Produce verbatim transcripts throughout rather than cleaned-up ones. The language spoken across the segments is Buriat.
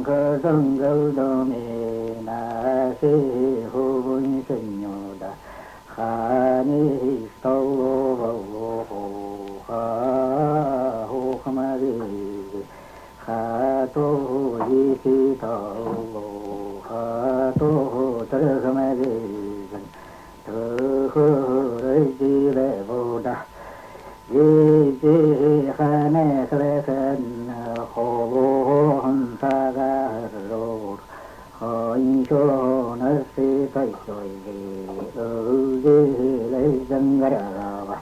Зөндөө дэмы наашаа хүбүүн шэнги даа. Хаанай стол болоо хаа, хуу хамаагүй. Хатуу ехэтэй болоо, хатуу тэрэ хамаагүй. Түхэриг бэе буудаа. Эжы хаанай хэлэһэн холоһон сагаар руу хоншоноос сойшооб, үлзы лэ зэнгээр гаргаба.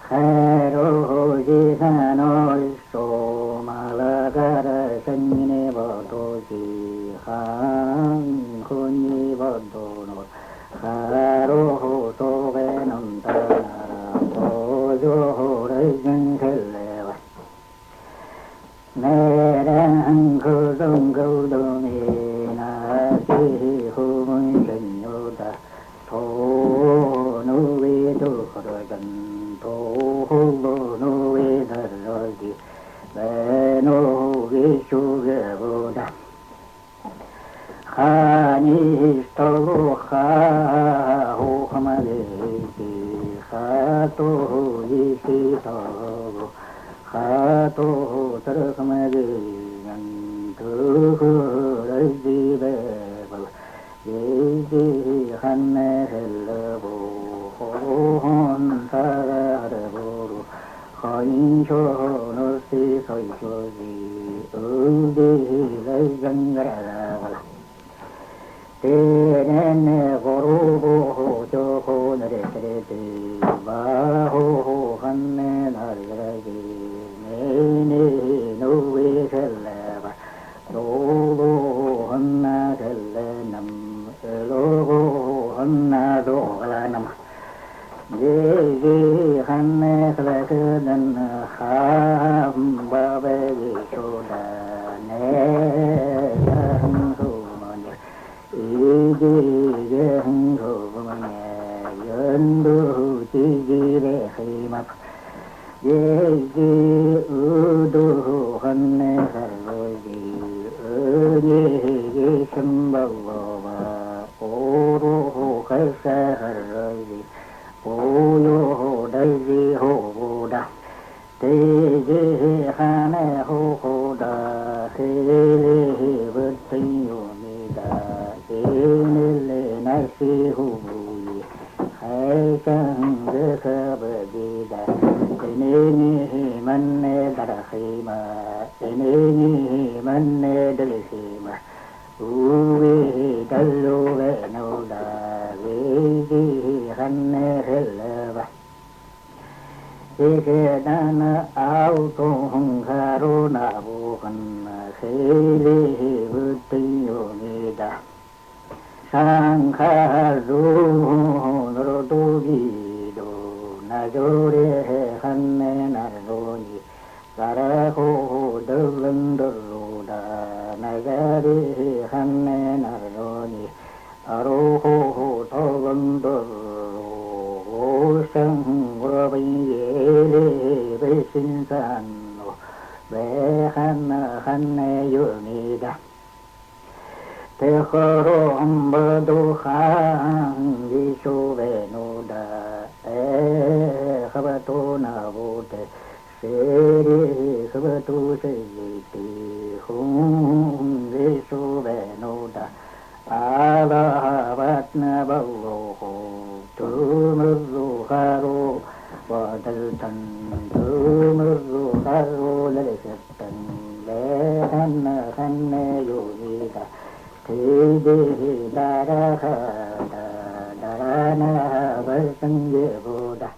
Харуу жиһанай соо малгар шэнги бодожо, хаан хүнэй бодоноор харуу суугаа намтараа, хожууржан хэлэбэ. Нээрээ хүзүүн гэлдэмэ наашаа хүбүүн шэнги даа. Тон үгы түхэригэн, тохолон үгы доржо, байна гү гэжэ шүүгээ буудаа. Хаанай стол хаа, хуу хамаагүй. Хатуу ехэтэй болоо, хатуу тэрэ хамаагүй. Түхэриг бэе буудаа. Эжы хаанай хэлэһэн холоһон сагаар руу хоншоноос сойшооб, үлзы лэ зэнгээр гаргаба. Тэрээнэй гурбан хүхюухэн нэрэ тэрээтэй, баһа хүхюухэн нэрэ тэрээтэй. Нэнэй нүгөө хэлэбэ, дуулууһан хэлэнэм, үлүүһэн зугаалнам. Эжы хаанай хэлэһэн хаан баабай гээшэ даа. Нээһэн хүбүүмни, эдеэһэн хүбүүмни, юундэ тиижэ байхаб? Эжы үдүүхэн харуулжа, үнеэһэн болооб, уруу хойшоо харуулжа, уяа дайжа һууба даа. Тиижэ хаанай хуу худа хэлэһэн бүтэн юумэ даа. Энэл наашаа хүбүүе хайшан гэхэ бэ даа. Энээнһээ мүнөө гарахам, энээнһээ мүнөө дэлхэм. Үгы, дэлхөө байна даа, эжы хаанай хэлэбэ. Ехэдэнь алтан харуу набухан хэлэһэн бүтэн юумэ даа. Шанха зүүн нордо бидэ, Нажарай хаанай нар рууни, Сара хуу дэлэн дороо даа. Нажарай хаанай нар рууни, Аруу хуу толон дороо, Гушан гурбан ели бэшэн саана, Бэхэн хаанай юумэ даа. Тэхэрэн Бадухан гээшэ байна даа. Ээ, хабатуу набуутай, сэри хабатуу сэжэтэй, хүн гээшэ байна даа. Ала хабатна болоо хуу, түмэр руу харуу бодолтон, түмэр руу харуу лэлхэ Тан Бэхэн хаанай юумэ даа. Тэдэ дараха даа, дарана бэшэн ябуу даа.